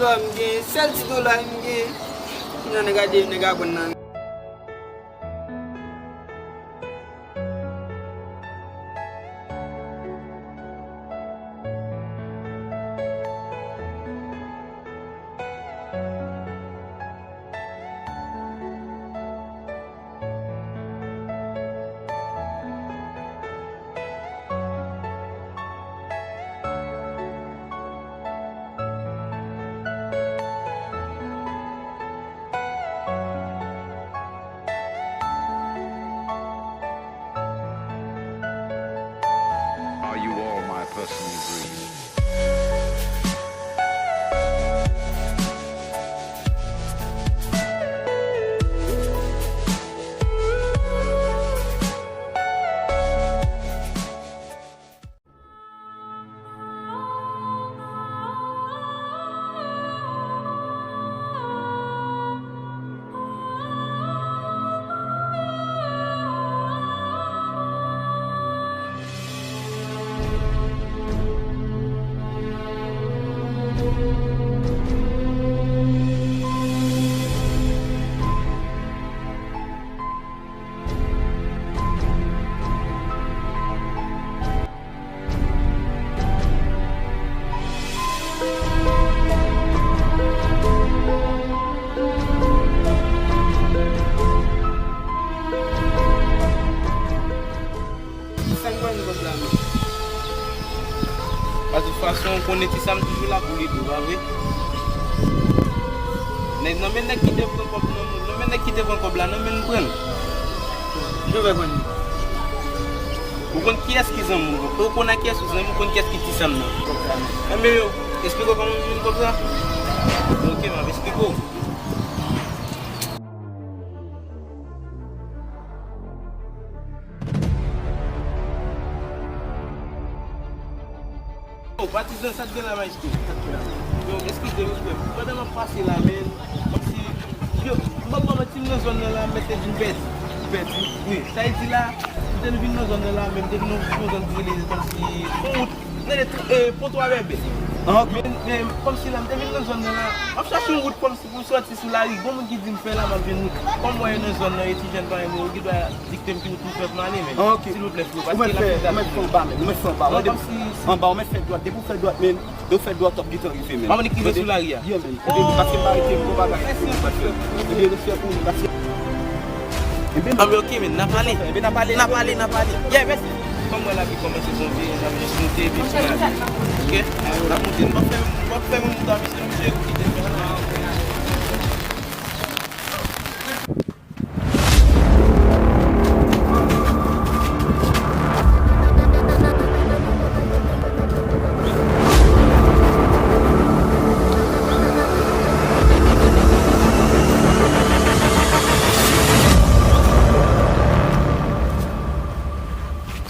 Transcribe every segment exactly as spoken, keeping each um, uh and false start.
Dola m gen, sèl ti dola m gen. Kounya nèg a de, nèg a pran nan. Are you all my personal dreams? Sa k pral nan kòb la menm? Pa tout fason, ou konnen ti Sam toujou la pou li tou, pa vre? Nèg, non men nèg ki te pran kòb nan, non men nèg ki te pran kòb la, non men l pran l. Jan w fè konnen? Ou konn kiyès ki zanmi w, ou konn ak kiyès ou zanmi, ou konn kiyès ki ti Sam nan. Enben yo, esplike w kòman m jwenn kòb sa? Ok, m ap esplike w. Oh, patizan, sa k gen la, maestro? Yo, eskize m, frè. Pandan m ap pase la, men, kòmsi, yo, m p ap ba w manti, m nan zòn nan la, m mèt te vin pèdi. Pèdi? Wi. Sa vle di la, m te vin nan zòn nan la, men m te vin nan yon zòn ki rele kòmsi, yon wout, rele, e, Pon Twa Bèbè. Ah, ok. Men, men, kòmsi la, m te vin nan zòn nan la, m ap chache yon wout kòmsi pou m sòti sou lari. Gon moun ki di m fè la, m ap jwenn wout. Kòm mwen nan zòn nan, e ti jèn parèy mwen, yo gen dwa dikte m ki wout pou fè m ale, men. Ah, ok. Silvouplè, Flo, paske l ap fè anba, men. Ou mèt fè anba, men. Anba, ou mèt fè dwat. Depi w fè dwat, men, depi w fè dwat, w ap gentan rive, men. M ap vin rive sou lari a. Yeah, men. Paske m pa rete pou bagay. Mèsi, mèsi. Ebyen, respè pou ou, paske Ebyen, ah, men ok, men, n a pale. Ebyen, n a pale. N a pale, n a pale. Yeah, mèsi. Kòm mwen la ki kòmanse janvye, n ap jis moute epi finalize. Ok? N ap moute, n p ap fè, n p ap fè moun ta misye, misye kite fè la.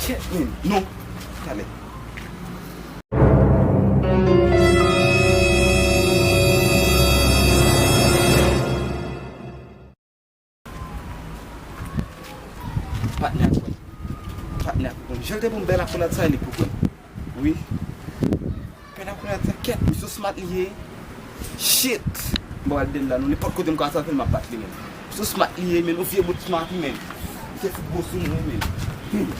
Shit, man. Non. Talè. Patnè a kwè. Patnè a kwè. Jan l te ban m bèl akolad sa, li pou kwè. Wi. Bèl akolad sa, kèt, misye smart li ye. Shit! M pral dèyè l la, non, nenpòt kote m ka attrape l, m ap bat li, men. Misye smart li ye, men, yon vye bout smart, men. Misye fout gwo sou mwen, men. Hmm.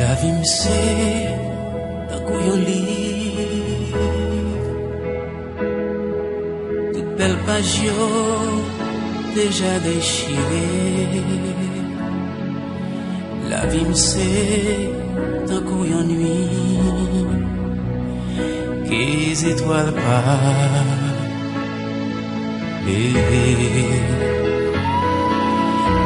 Lavi m se tankou yon liv. Tout bèl paj yo deja dechire. Lavi m se tankou yon nuit ke zetwal pa klere.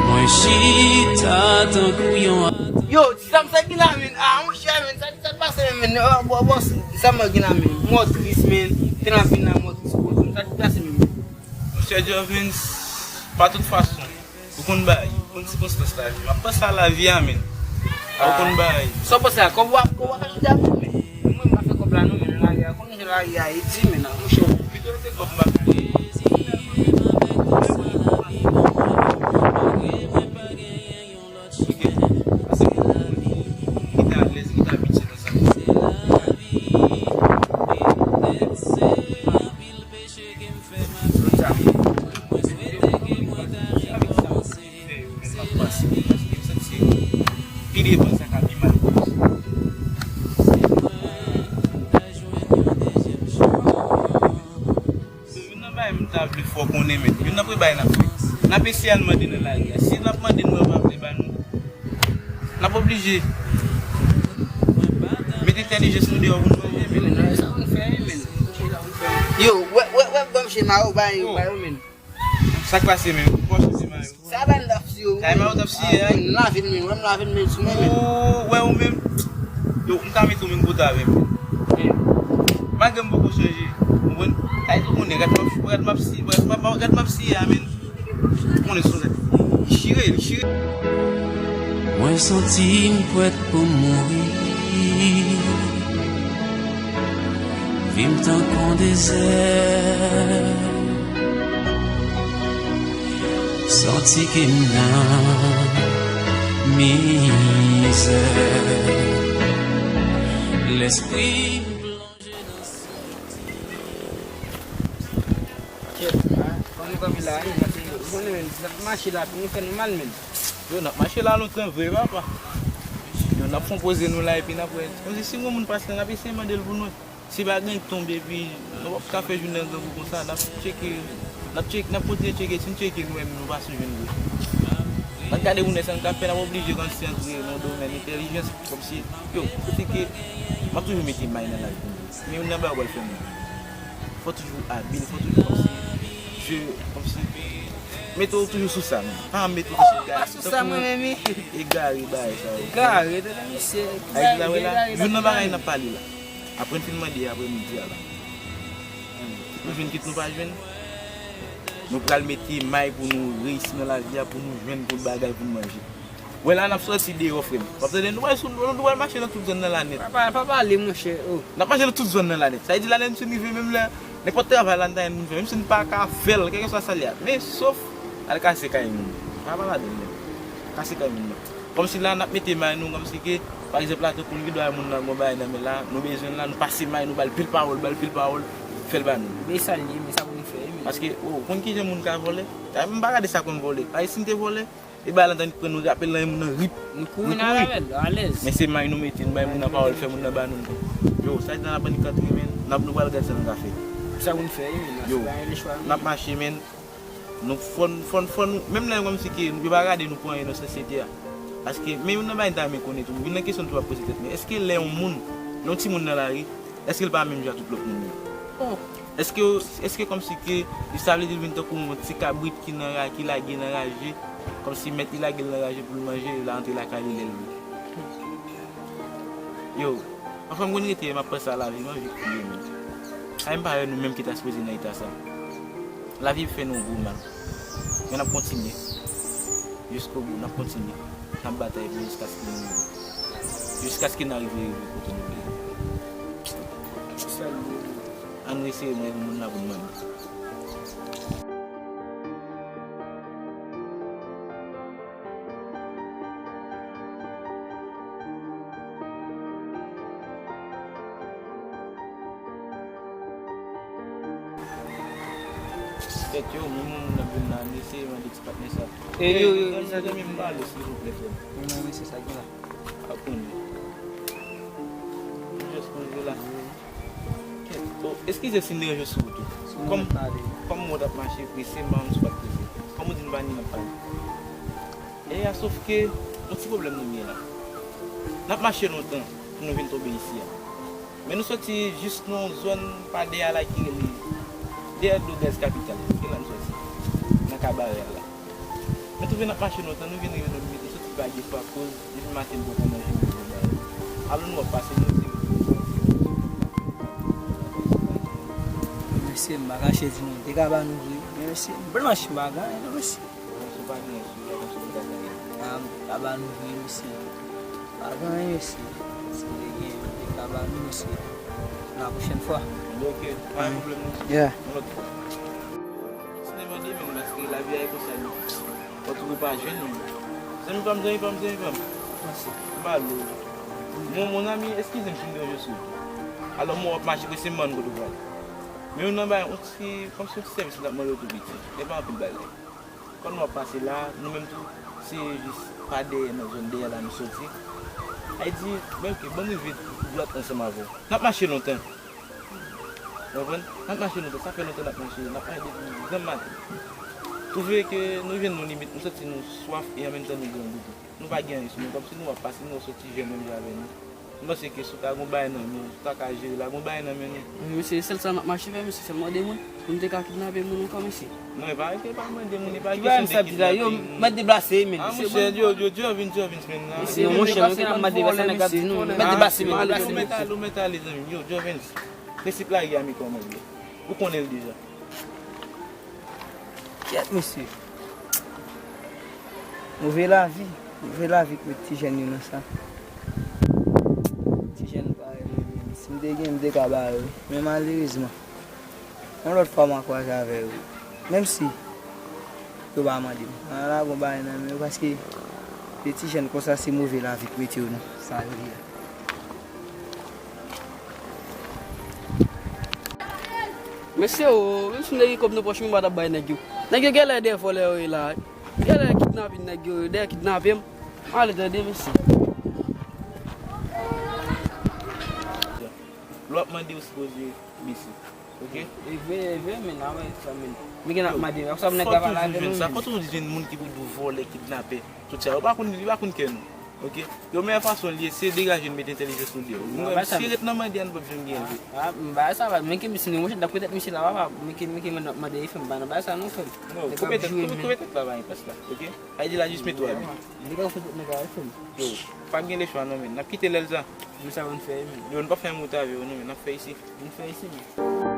Mwen chita tankou yon Yo, Ti Sam, sa ki la, men? Ah, monchè, men, sa, sa k pase, men, men? Ah, bon, bon, Ti Sam, sa ki la, men? Mò tris, men. Te nan vin la, mò tris, bon, sa ki pase, men? Monchè Jovens, pa tout fason, ou konn bagay, ou konn sikonstans lavi. M ap panse a lavi a, men. Ou konn bagay. Sa w panse a kòb w ap, kòb w ap achte a, men? Mwen, m pa fè kòb la, non, men, lage Konn jan lari a ye di, men nan, monchè. Pito te kòb m pa fè. Ok. Ase ki te alèz, ki te abitye nan sa. Pi devan sa ka pi mal. Youn nan bagay m ta vle fè w konnen, men youn nan premye bagay n ap fè, n ap eseye al mande nan lari a. Si n ap mande, nou pa vle ba nou, n ap oblije met entèlijans nou deyò pou nou manje, men. Yo, wè, wè, wè, ban m chema yo, ba yo, ba yo, men. Sa k pase menm? Ou pa chanje mayo? Sa ba n t ap siye, wi. Sa e mayo t ap siye, a? M lave l menm, wè m lave l menm sou mwen menm. Ou wè ou menm? Yo, m ka mete ou menm kote avè m. Malgre m poko chanje, ou konprann? Sa e tou konnen, gad m ap, gad m ap siye, gad m ap, gad m ap siye a menm. Ou konnen sou sa. Li chire, li chire. Mwen santi m prèt pou m mouri. Vi m tankou dezè. Santi ke m nan mizè. Lespri m plonje nan santi. Kèt, a, kòman nou kanpe la, wi, paske, ou konnen, menm, n ap mache la, pou nou fè nou mal, menm. Yo, n ap mache la lontan vre, papa. Yo, n ap fè yon poze nou la, epi n ap wè. Kòmsi si yon moun pase la, n ap eseye mande l pou nou. Si pa gen tonbe, epi nou p ap ka fè jounen an grangou konsa, n ap tcheke, n ap tcheke, n ap kontinye tcheke, si n tcheke, nou menm, nou pa sou jwenn vre. N ap gade pou n wè sa n ka fè, n ap oblije kòmsi antre nan domèn entèlijans, kòmsi, yo, kote ke, m ap toujou mete may nan lavi m. Men youn nan bagay ou pral fè moun. Fò toujou abil, fò toujou kòmsi, je, kòmsi, mete w toujou sou sa, men. Pa mete w sou gade. Pa sou sa, mwen menm, wi. Egare, bagay sa yo. Egare, tande misye. Ay, la, wè la. Youn nan bagay n ap pale la. Apre n fin mande, apre midi a la. Nou jwenn kit nou pa jwenn. Nou pral mete may pou nou reyisi nan lavi a, pou nou jwenn tout bagay pou nou manje. Wè la, n ap sòti deyò, frè m. W ap tande, nou pral sou, nou pral mache nan tout zòn nan la nèt. Pa, pa, pa pale, monchè, oh. N ap mache nan tout zòn nan la nèt. Sa vle di la nèt, si n rive menm lè, nenpòt travay la n ta jwenn moun fè, menm si n pa ka fè l, kèlkeswa sa l ye a. Men, sof, al kase kay moun. Pa, pa ladan l menm. Kase kay moun nan. Kòmsi la, n ap mete may nou, kòmsi ke, pa egzanp la, tankou n gen dwa wè moun nan gon bagay nan men la, nou bezwen l la, nou pase may, nou ba l pil pawòl, ba l pil pawòl, fè l ba nou. Men sa l ye, men sa pou n fè, men. Paske, oh, ou konn kijan moun ka vòlè? M pa gade sa kòm vòlè. Paske si n te vòlè, e bagay lan t annik pran nou, rapèl lan, moun nan rip. Nou kouri, n al avè l, alèz. Men se may nou mete, nou bay moun nan pawòl, fè moun nan ba nou l. Yo, sa di nan labann kantre, men, n ap, nou pral gad sa nou ka fè. Sa pou n fè, wi, men, yo, se pa yon lechwa, n ap mache, men, nou fò n, fò n, fò n, menm lè kòmsi ke yo pa gade nou pou anyen nan sosyete a. Paske, men youn nan bagay m ta renmen konnen tou, youn nan kesyon m toujou ap poze tèt mwen, èske lè yon moun, yon timoun nan lari, èske l pa menm jan ak tout lòt moun yo? Oh. Èske, èske kòmsi ke li, sa vle di l vin tankou yon ti kabrit ki nan ra-, ki lage nan raje, kòmsi mèt li lage l nan raje pou l manje, l antre lakay li lè l vle. Yo, anfen m konn rete, m ap panse a lavi m, anvi kriye menm. Ay, m pa wè nou menm ki ta sipoze nan eta sa. Lavi fè nou gwo mal. Men n ap kontinye. Jiskobou, n ap kontinye. N ap batay pou jiskaske nou rive. Jiskaske n a rive, rive kote nou vle. Ann eseye mande moun la pou n mande. Tèt yo, moun, moun nan vin la, n eseye mande ti patnè sa. E yo, yo, yo, sa ki m pale, silvouplè, frè m. Mwen, mwen, se sa ki la. Pa konnen. Mwen jis konn la. Kèt, oh, eskize si m deranje w sou wout ou. Kòm, kòm mwen t ap mache, prese, m pa konn si w ap prese. Kòm ou di, nou pa ni nan pale. E a, sof ke, yon ti pwoblèm nou gen la. N ap mache lontan pou nou vin tonbe isi a. Men nou soti jis nan yon zòn pa dèyè a la ki rele dèyè do gaz kapital. Se la n soti. Nan kabarè a la. Nou twouve n ap mache lontan, nou vin rive, nou mete soti Vag Efò akoz depi maten m poko manje, m poko bwè. Alò nou ap pase, nou di. Mesye, m pa kache di nou, te ka ba nou vre. Men mesye, m blanch, m pa gen anyen non, mesye. Blanch, ou pa gen anyen sou ou, kòmsi ou te ka gen. Ah, m te ka ba nou vre, mesye. Pa gen anyen, mesye. Si te gen, m te ka ba nou, mesye. La pwochèn fwa. Ok, pa gen pwoblèm, non. Yeah. Yon lòt fwa. Si nou mande, men, paske lavi a e konsa, non. Fò toujou pa jwenn, non. Zanmi pa m, zanmi pa m, zanmi pa m. Mèsi. M pa lou. Mon, mon ami, eskize m si m deranje w, silvouplè. Alò, mwen w ap mache, prese m bann kote w pral. Men yon nan bay, yon ti, kòmsi yon ti sèvis m t ap mande w tou piti. E pa anpil bagay. Kòm nou ap pase la, nou menm tou, se jis pa dèyè, nan zòn dèyè la nou soti. Ay di, men ok, ban m rive dwat ansanm avè w. N ap mache lontan. Ou konprann? N ap mache lontan, sa fè lontan n ap mache, n ap mache depi granm maten. Twouve ke nou jwenn yon limit, nou santi nou swaf e an menm tan nou grangou tou. Nou pa gen anyen sou nou, kòmsi nou ap pase, nou soti jèn menm jan avè nou. M panse ke si w ta gon bagay nan men w, si w ta ka jere la, gon bagay nan men nou. Wi, mesye, sèl sa m ap mache fè, mesye, se mande moun pou m te ka kidnape moun ankò, mesye. Non, e pa, e pa mande moun, e pa kesyon de kidnape moun. Mèt deplase, men. Ah, monchè, yo, yo, Jovens, Jovens, men la. Mesye, non, monchè, mwen gen ap mande, sa nèg ap di nou. Mèt deplase, men, deplase, men. Ou mèt ale, ou mèt ale, zanmi m. Yo, Jovens, prensip lari a, men kòman l ye. Ou konnen l deja. Kyèt, mesye. Move lavi. Move lavi k met ti jèn yo nan sa. Ti jèn parèy mwen, si m te gen, m te ka ba yo. Men malerezman, yon lòt fwa m a kwaze avè yo. Menm si yo pa mande m. An la gon bagay nan men yo, paske de ti jèn konsa, se move lavi k mete yo nan sa yo ye a. Mesye o, menm si m te gen kòb nan pòch mwen, m pa t ap bay nèg yo. Nèg yo genlè de vòlè yo ye la. Genlè kidnapin nèg yo, dèyè kidnape m. Ale tande, mesye. Lè w ap mande, ou sipoze bese. Ok? E vre, e vre, men, a wè sa, men. Men gen ap mande, sa nèg la pale avè nou, men. Fò toujou jwenn moun ki pou di w vòlè, kidnapè. Tout sa, yo pa konn, yo pa konn kè nou. Ok? Yo, meyè fason l ye, se degaje n met entèlijans nou deyò. Nou, si ret nan mande a, nou p ap janm gen anyen. Ah, m ba sa va, men ke misye, monchè, dapre tèt misye la, papa, men ke, men ke mande, mande, e fè m pa nan bagay sa non, frè m. Non, koupe tèt, koupe, koupe tèt la, pa enpòs la. Ok? Ayiti la jis mete w abi. Li ka fè tout nèg a fè m. Yo, pa gen lechwa non, men. N ap kite lè l sa. Men sa pou n fè, men. Yo, n p ap fè yon moute avè yo non, men. N ap fè isi. N fè isi, men.